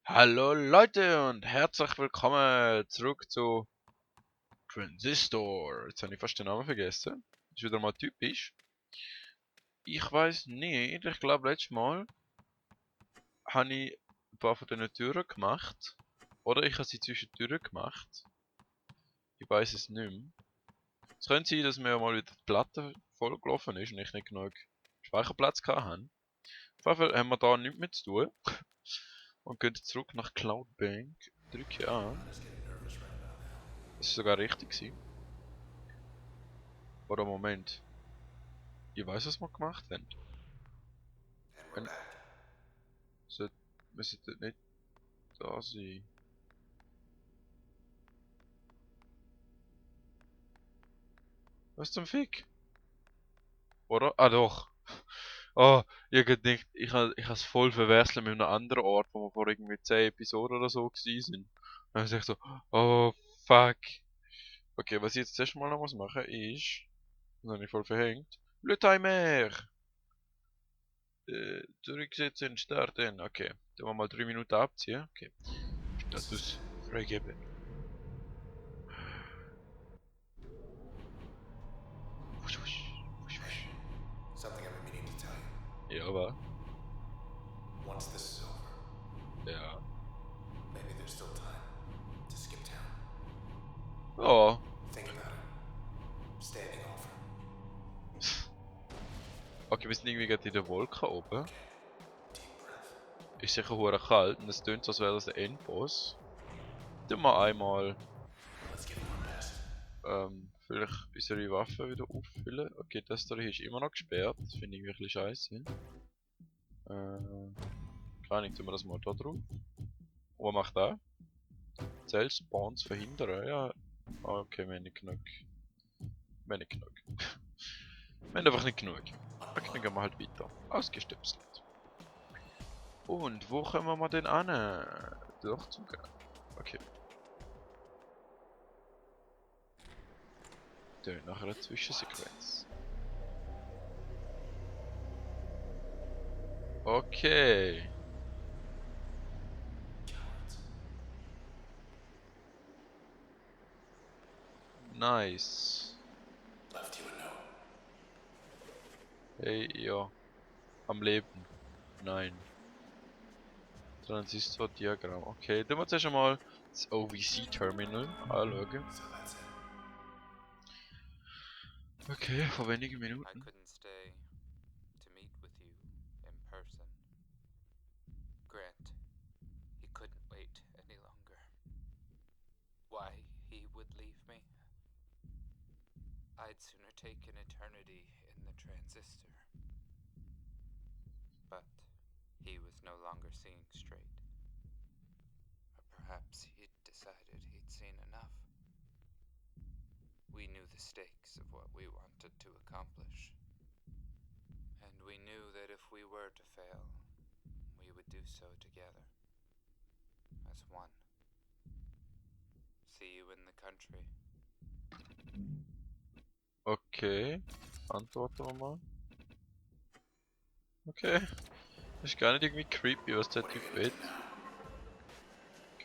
Hallo Leute und herzlich willkommen zurück zu Transistor. Jetzt habe ich fast den Namen vergessen. Ist wieder mal typisch. Ich weiß nicht, ich glaube letztes Mal habe ich ein paar von diesen Türen gemacht. Oder ich habe sie zwischen Türen gemacht. Ich weiß es nicht mehr. Es könnte sein, dass mir mal wieder die Platte vollgelaufen ist und ich nicht genug Speicherplatz hatte. Auf jeden Fall haben wir da nichts mehr zu tun. Und gehen zurück nach Cloudbank. Drücke an. Das ist sogar richtig gewesen. Oder Moment. Ich weiß, was wir gemacht haben. Wenn, müsste das nicht da sein. Was zum Fick? Oder? Ah doch. Oh, ich hab gedacht, ich has voll verwechselt mit einem anderen Ort, wo wir vor irgendwie 10 Episoden oder so gewesen sind. Dann ist ich so, oh fuck. Okay, was ich jetzt zuerst mal noch muss machen ist, das habe ich voll verhängt. Le Timer! Zurücksetzen, starten. Okay, dann wir mal 3 Minuten abziehen. Okay, Status freigeben. Wusch, wusch, wusch, wusch. Something I've been meaning to tell you. Ja, aber. Once this is over, Ja. maybe there's still time to skip town. Ja. Think about it. Standing offer. Okay, wir sind irgendwie gerade in der Wolke oben. Okay. Deep breath. Ist sicher hure kalt und es tönt so, als wäre das der Endboss. Tun wir einmal Let's give it our best. vielleicht unsere Waffe wieder auffüllen. Okay, das da hier ist immer noch gesperrt. Das finde ich wirklich scheiße. Keine Ahnung, tun wir das mal da drauf. Und was macht er? Zellspawns verhindern, ja. Okay, wir haben nicht genug. Wir haben nicht genug. Wir haben einfach nicht genug. Okay, dann gehen wir halt weiter. Ausgestöpselt. Und wo kommen wir denn an? Durchzug. Okay. Dann nach einer Zwischensequenz. Okay. Cowards. Nice. Left you a note. Hey, ja. Am Leben. Nein. Transistor-Diagramm. Okay, dann wir zuerst einmal das OVC-Terminal anschauen. So that's it. Okay, vor wenigen I Minuten. couldn't stay to meet with you in person. Grant, he couldn't wait any longer. Why he would leave me? I'd sooner take an eternity in the transistor. But he was no longer seeing straight. Or perhaps he'd decided he'd seen enough. We knew the stakes of what we wanted to accomplish. And we knew that if we were to fail, we would do so together. As one. See you in the country. Okay. Antworten wir mal. Okay. Ist gar nicht irgendwie creepy, was der What are you Typ gonna will. do now?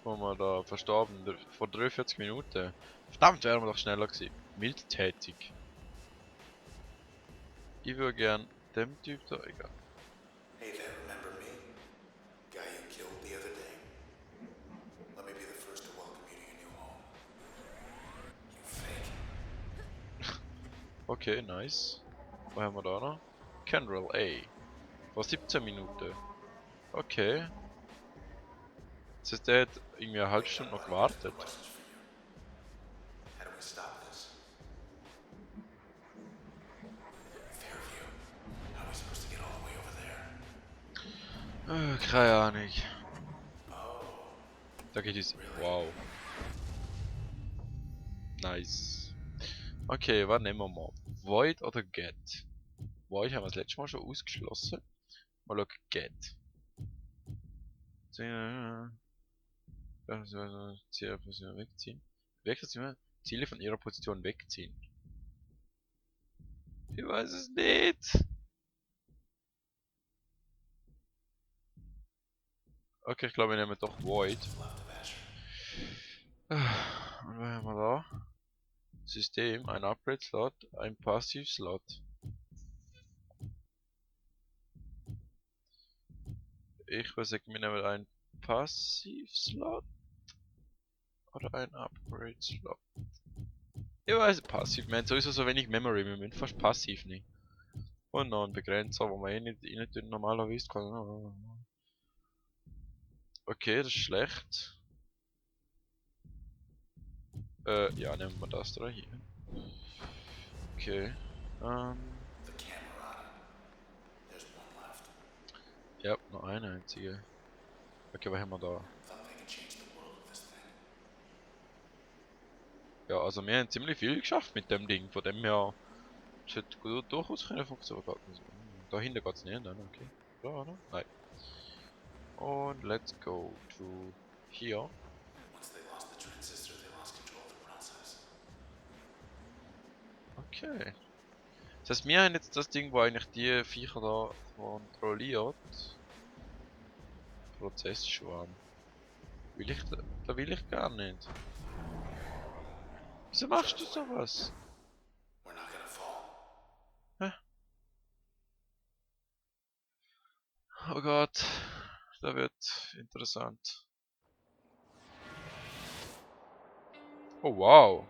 Guck mal da, verstorben. Vor 43 Minuten. Verdammt, wären wir doch schneller gewesen. Mildtätig. Ich würde gern dem Typ da, egal. Hey there, remember me? Guy you killed the other day? Let me be the first to welcome you to your new home. You fake. Okay, nice. Was haben wir da noch? Kendall A. Vor 17 Minuten. Okay. Das heißt, der hat irgendwie eine halbe Stunde noch gewartet. Questions for you. How do we stop this? Fairview. How are we supposed to get all the way over there? Keine Ahnung. Oh, Da geht es. Wow. Nice. Okay, was nehmen wir mal? Void oder Get? Void haben wir das letzte Mal schon ausgeschlossen. Mal schauen, Get. Ziele wegziehen. Ziele von ihrer Position wegziehen. Ich weiß es nicht. Okay, ich glaube, wir nehmen doch Void. Left of Asher. Und was haben wir da? System, ein Upgrade-Slot, ein Passiv-Slot. Ich würde sagen, wir nehmen einen Passiv-Slot oder einen Upgrade-Slot. Ich weiß, passiv. Wir haben sowieso so wenig Memory, wir müssen fast passiv nehmen. Und noch ein Begrenzer, wo man eh nicht rein tun normalerweise kann. Okay, das ist schlecht. Ja, nehmen wir das da hier. Okay. The Camerata. There's one left. Ja, noch eine einzige. Okay, was haben wir da? Thought they could change the world with this thing. Ja, also wir haben ziemlich viel geschafft mit dem Ding, von dem her sollte gut durchaus können funktionieren. Da hinten geht's nicht, dann, okay. Da, oder? Nein. Und let's go to hier. Once they lost the transistor, they lost control of the process. Okay. Das heißt, wir haben jetzt das Ding, wo eigentlich die Viecher da kontrolliert. Prozessschwarm. Will ich da will ich gar nicht. Wieso machst du sowas? We're not gonna fall. Oh Gott, da wird interessant. Oh wow.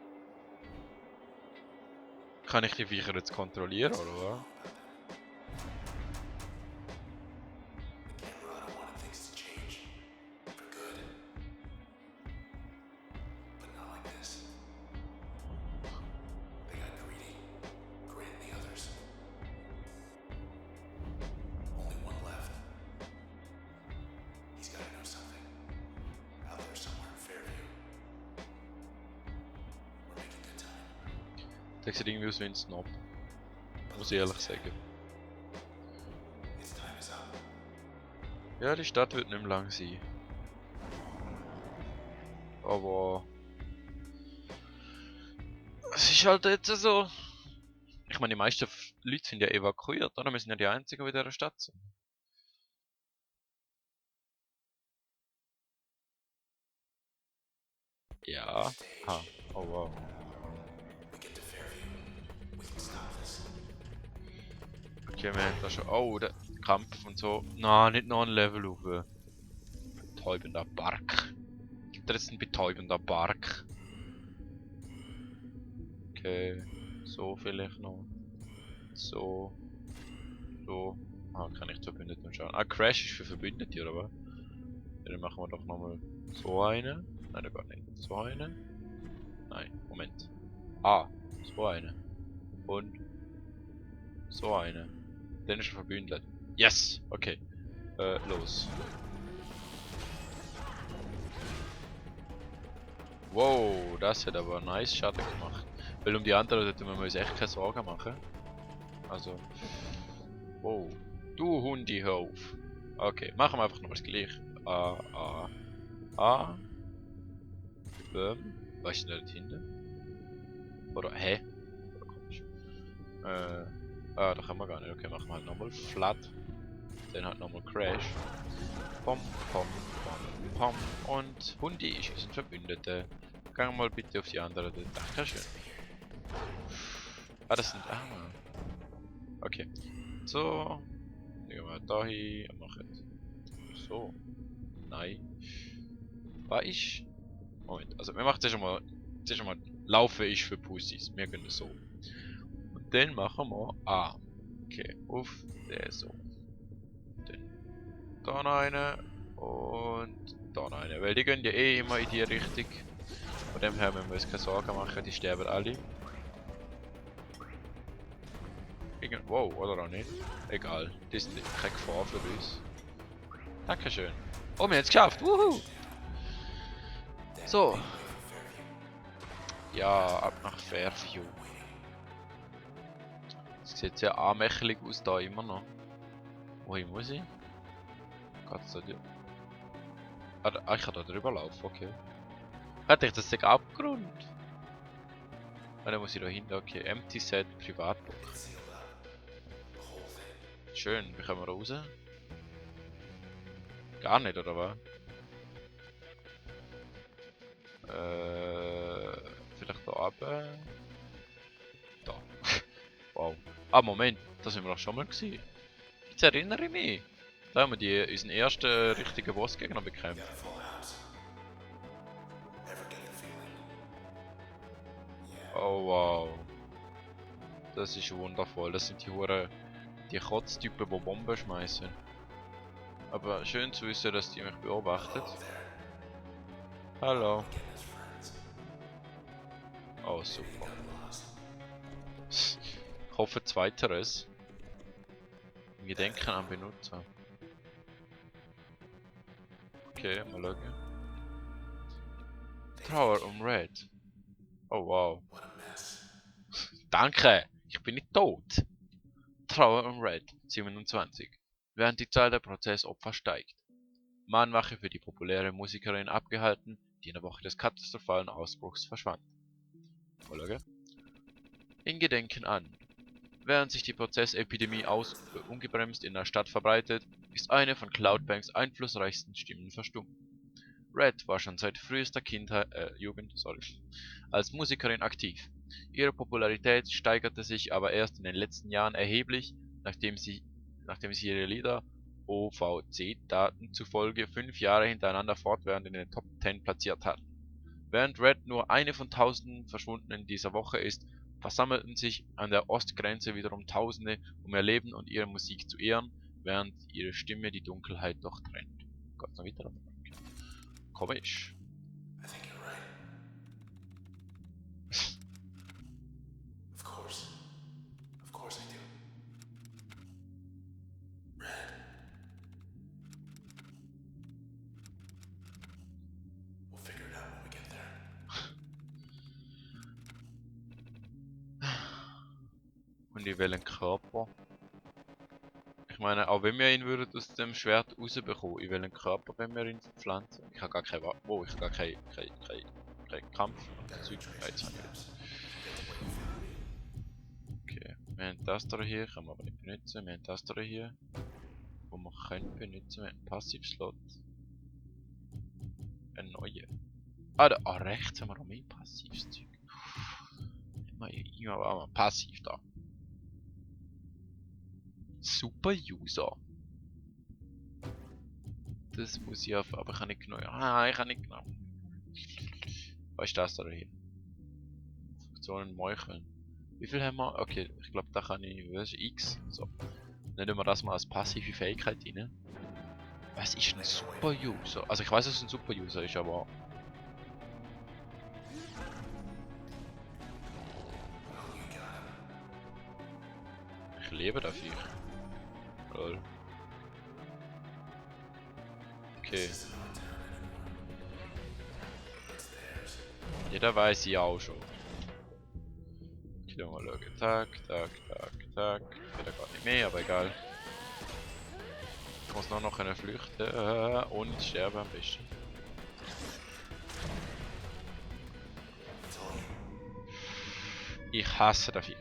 Kann ich die Viecher jetzt kontrollieren, oder was? The Camerata wanted things to change. For good. But not like this. They got greedy. Grant and the others. Only one left. He's gotta know something. Out there somewhere in Fairview. We're making good time. Der sieht irgendwie aus wie ein Snob. Muss ich ehrlich sagen. Its time is up. Ja, die Stadt wird nicht mehr lang sein. Aber... Es ist halt jetzt so... Ich meine, die meisten Leute sind ja evakuiert, oder? Wir sind ja die Einzigen, die in dieser Stadt sind. Ja. Ha. Oh wow. We get to Fairview. We can stop this. Okay, wir haben da schon... Oh, der Kampf und so. Na, nicht noch ein Level rauf. Betäubender Bark. Gibt es ein betäubender Bark? Okay. So vielleicht noch. So. So. Ah, kann ich zu Verbündeten schauen. Ah, Crash ist für Verbündete, oder was? Ja, dann machen wir doch nochmal so eine. Nein, gar nicht. So eine. Nein, Moment. Ah, so eine. Und so eine. Dann ist er verbündet. Yes! Okay. Los. Wow, das hat aber nice Schaden gemacht. Weil um die anderen sollten wir uns echt keine Sorgen machen. Also. Wow. Du Hundi, hör auf. Okay, machen wir einfach nochmal das gleiche. A. Was ist denn da hinten? Oder, hä? Oder komisch. Da können wir gar nicht. Okay, machen wir halt nochmal Flat. Dann halt nochmal Crash. Pom, pom, pom, pom. Und Hundi ist unser Verbündeter. Gang mal bitte auf die andere. Dankeschön. Ah, das sind. Ah. Okay. So. Gehen wir da hin und machen. So. Nein. War ich? Moment, also wir machen zuerst mal laufe ich für Pussys. Wir können das so. Und dann machen wir A. Okay, auf der so. Dann da noch eine und da noch eine. Weil die gehen ja eh immer in die Richtung. Von dem her müssen wir uns keine Sorgen machen, die sterben alle. Wow, oder auch nicht. Egal, das ist keine Gefahr für uns. Dankeschön. Oh, wir haben es geschafft! Wuhu! So. Ja, ab nach Fairview. Es sieht sehr anmächtig aus da immer noch. Wohin muss ich? Geht's da durch? Ah, ich kann da drüber laufen, okay. Hatte ich das den Abgrund? Ah, dann muss ich da hinten, okay. Empty Set, Privatbuch. Schön, wie kommen wir raus? Gar nicht, oder was? Vielleicht da oben. Da. Wow. Ah, Moment. Da sind wir doch schon mal gewesen. Jetzt erinnere ich mich. Da haben wir unseren ersten richtigen Bossgegner bekämpft. Got a full house. Ever get the feeling? Yeah. Oh wow. Das ist wundervoll. Das sind die Kotztypen, die Bomben schmeißen. Aber schön zu wissen, dass die mich beobachtet. Hello there. Hallo. Again as friends. Oh You super. got lost. Ich hoffe zweiteres. Im Gedenken an Benutzer. Okay, mal schauen. Trauer um Red. Oh wow. What a mess. Danke, ich bin nicht tot. Trauer um Red, 27. Während die Zahl der Prozessopfer steigt. Mahnwache für die populäre Musikerin abgehalten, die in der Woche des katastrophalen Ausbruchs verschwand. Mal schauen. In Gedenken an. Während sich die Prozessepidemie ungebremst in der Stadt verbreitet, ist eine von Cloudbanks einflussreichsten Stimmen verstummt. Red war schon seit frühester Jugend als Musikerin aktiv. Ihre Popularität steigerte sich aber erst in den letzten Jahren erheblich, nachdem sie ihre Lieder OVC-Daten zufolge 5 Jahre hintereinander fortwährend in den Top 10 platziert hat. Während Red nur eine von tausenden Verschwundenen dieser Woche ist, versammelten sich an der Ostgrenze wiederum Tausende, um ihr Leben und ihre Musik zu ehren, während ihre Stimme die Dunkelheit durchtrennt. Gott, noch weiter. Komisch. I think you're right. Of course. Of course I do. Red. We'll figure it out when we get there. Und ich will einen Körper. Ich meine, auch wenn wir ihn würden aus dem Schwert rausbekommen, ich will einen Körper, wenn wir ihn verpflanzen. Ich habe gar keine ich habe gar kein Kampf. Jetzt habe ich. Okay, wir haben das da hier, können wir aber nicht benutzen. Wir haben das da hier, wo wir können benutzen. Wir haben einen Passivslot. Ein neuer. Rechts haben wir noch mehr passives Zeug. Immer war passiv da. Super User. Das muss ich auf, aber ich kann nicht genau. Ich kann nicht genau. Was ist das da hier? Funktionen Meucheln. Wie viel haben wir? Okay, ich glaube da kann ich. Was ist X? So. Nehmen wir das mal als passive Fähigkeit rein. Was ist ein Super User? Also ich weiß, dass es ein Super User ist, aber. Ich lebe dafür. Lol. Okay. Jeder weiß ja auch schon. Okay, mal schauen. Tag. Geht da gar nicht mehr, aber egal. Ich muss nur noch flüchten, ohne zu sterben am besten. Ich hasse das Viech.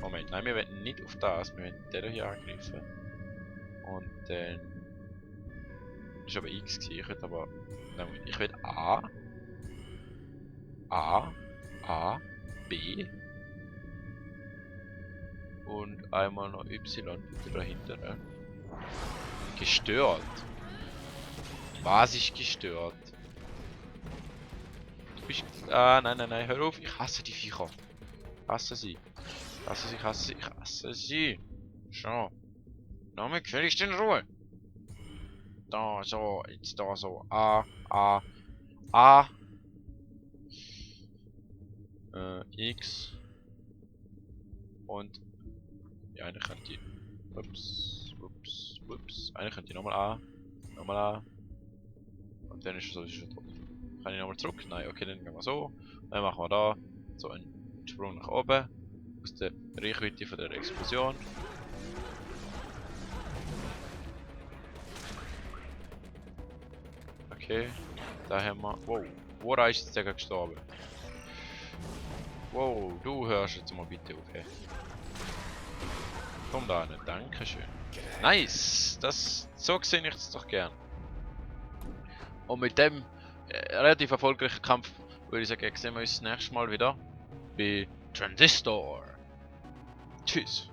Moment, nein, wir werden nicht auf das, wir werden den hier angreifen. Und dann... Das war aber X gewesen, ich will aber... Nein, ich will A, B und einmal noch Y bitte dahinter. Ne? Gestört. Was ist gestört? Du bist... nein, hör auf, ich hasse die Viecher. Hasse sie. Ich hasse sie. Schau. Name gefälligst in Ruhe. Da, so, jetzt da so. A. X. Und. Ja, eine könnte die. Ups. Eine könnte die nochmal A. Und dann ist es sowieso schon tot. Kann ich nochmal zurück? Nein, okay, dann gehen wir so. Dann machen wir da so einen Sprung nach oben. Aus der Reichweite von der Explosion. Okay, da haben wir... Wow, woran ist jetzt der gestorben? Wow, du hörst jetzt mal bitte auf, hey. Komm da hin, dankeschön. Nice! So sehe ich es doch gern. Und mit dem relativ erfolgreichen Kampf würde ich sagen, sehen wir uns das nächste Mal wieder bei Transistor. Tschüss!